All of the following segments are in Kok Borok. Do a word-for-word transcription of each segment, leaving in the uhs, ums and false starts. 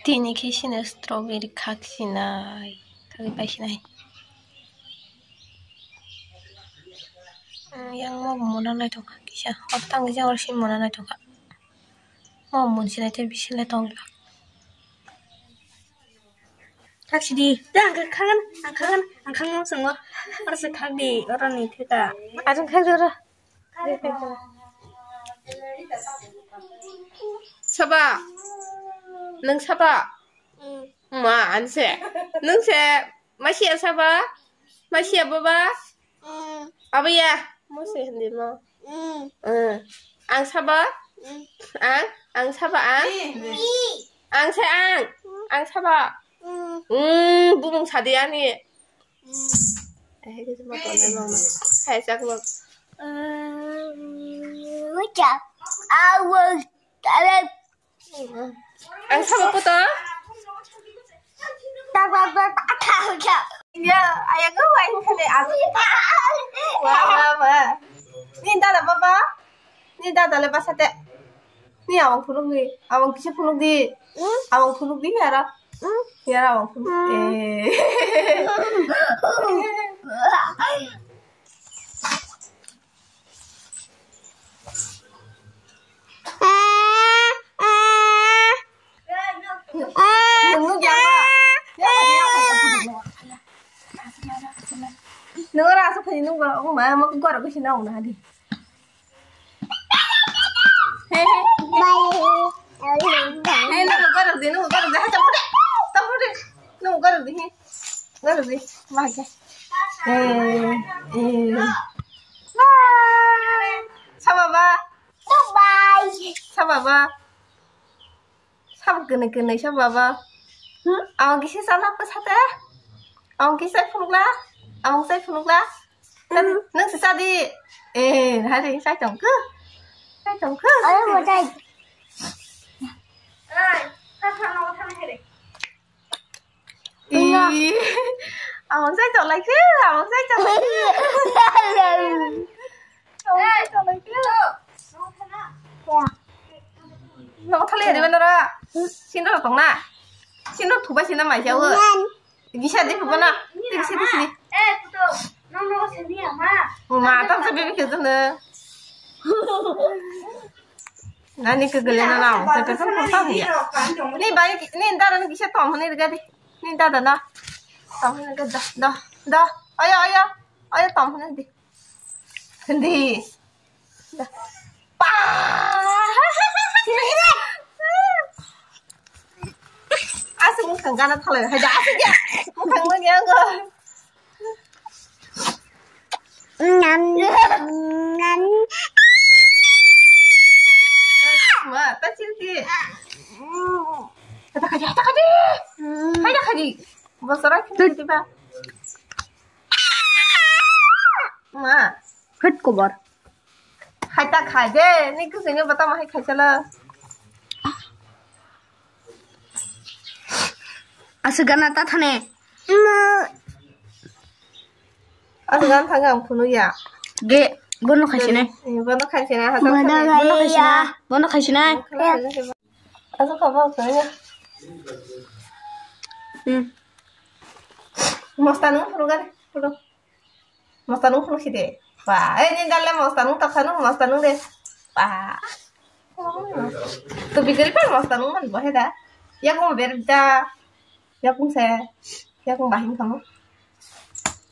Tini khe sini strawberry khak sinai, khak pai sinai. Yang mo mona nai tongkha kisa, o tang kisa or sin mona nai tongkha. Mo mun sinai te bisi le tongla. Khak sidi, ya ang khak, ang khak, ang khak mo songo. Or se khak di, oro ni theta. Ajang khak jora. Saba. Nung saba. Ma, anse. Nung se. Masia saba. Masia baba. Abaya. Mo se hindi mo. Eh. Ang saba. Ang. Ang saba ang. Ang se ang. Ang saba. Hmm, bumung sadi ani. Eh, ini cuma tonton mama. Hai, cak lo. What's up? I was Ang sabo puto. Ya, ayah gue main kali aku. Wah, wah, wah. Ni dada baba. Ni dada le basate. Ni awang phunuk di. Awang kisa phunuk di. Awang phunuk di yara. Yara awang phunuk. Eh. Nung ya ba? Ya ba, ya ba, ya ba. Nung ra sa phai nung ba, ma ma ko ra ko sina na di. He he. He, nung ko ra di, nung ko ra di. Ha, tamu de. Tamu de. Nung ko ra di. Ko ra di. Ma ke. Eh, eh. Bye. Saba ba. Bye. Saba ba. Sabo kwnwi kwnwi sa baba. Hmm? Ang kisa chala pa sate. Ang kisa phunukla. Ang sai phunukla. Nung se sadi. Eh, hari sai tong ku. Sai tong ku. Ayo mo sai. Ih, ang sai tong lai ku. Ang sai tong lai ku. Nong thali ya diba nara. Sindor tong na. Sindor thuba sina mai jawo. Gisa di phuba na. Di gisa di sini. Ma tam sa bibi ke jana. Nani ke gele na na. Sa ka sa phuba ya. Ni bai ni dara ni gisa tom ni ga di. Ni dada na. Tom ni ga da da da. Ayo ayo. Ayo tom ni di. Hindi. Pa. Asik mukhang gana thalai hai da asik ya. Mukhang lagi aku. Nam nam. Ma, ta chilki. Kata kaji, kata kaji. Hai da kaji. Bosora kini tiba. Ma. Hit kobar. Hai ta khai de, ni kusini bata ma hai khai chala. Asa gana ta thane. Asa gan thang ang phunu ya. Ge, bono khai sini. Eh, bono khai sini, ha, bono khai sini. Bono khai sini. Asa kha ba khai ya. Hmm. Mosta nung phunu gani, phunu. Mosta nung khuluk si de. Ba, eh, ni dalle mosta nung toksa nung mosta nung de. Ba. To bigari pa mosta nung man bo heda. Yakung ber da. Yakung se. Yakung bahing kamu.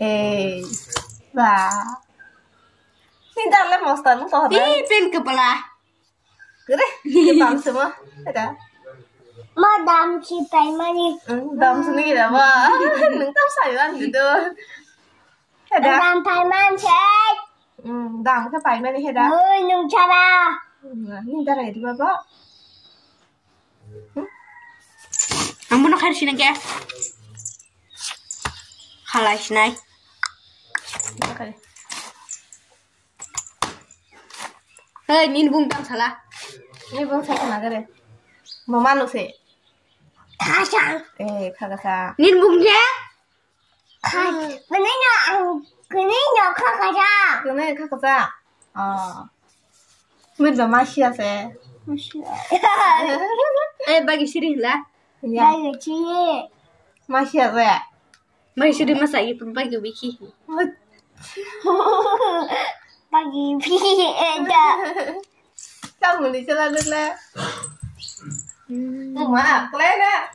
Eh. Ba. Ni dalle mosta nung toksa. Ih, pen kepala. Kere, ke bam se mo, ada. Ma dam si pai mani. Hmm, dam se ni da ba. Nung tam sai ban di do. Ada. Dam pai man se. Hmm, dam ke pai mani heda. Oi, nung chara. Hmm, ni dara di ba ba. Ang bono khair sinai ke. Halai sinai. Hei, nini bung tang sala. Nini bung sai khna gare. Mama no se. Khasa. Eh, khasa. Nini bung je? Khasa. Bini no ang, kini no khasa. Kini khasa. Ah. Mir ba masia se. Masia. Eh, bagi siri la. Ya. Bagi chi. Masih ada. Mai sudi masa ibu bagi wiki. Bagi wiki ada. Kamu di celana dulu. Mama, kelena.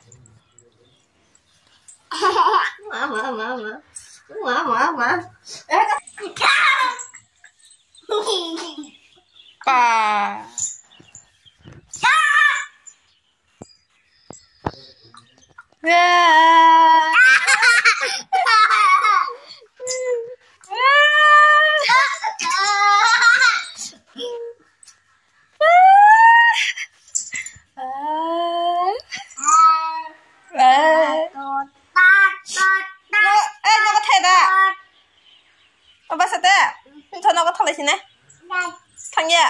Mama, mama. Mama, mama. Eh, pa. Eh, nogo thai da. O basa te. Tho nogo thalai sine. Thangya.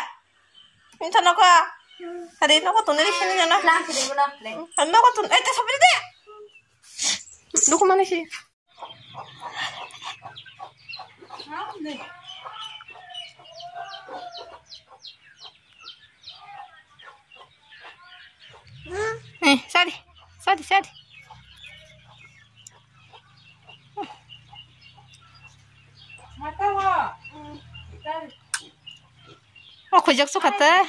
Tho nogo. Hari nogo tuni sini jana. Nogo tun. Eh, te sabri de. Duku mana sih? Eh, sorry. Sorry, sorry. Oh, khujak sukha ta.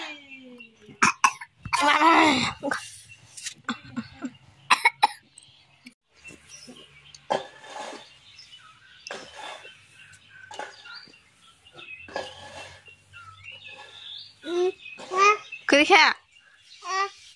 Kwrwi kha?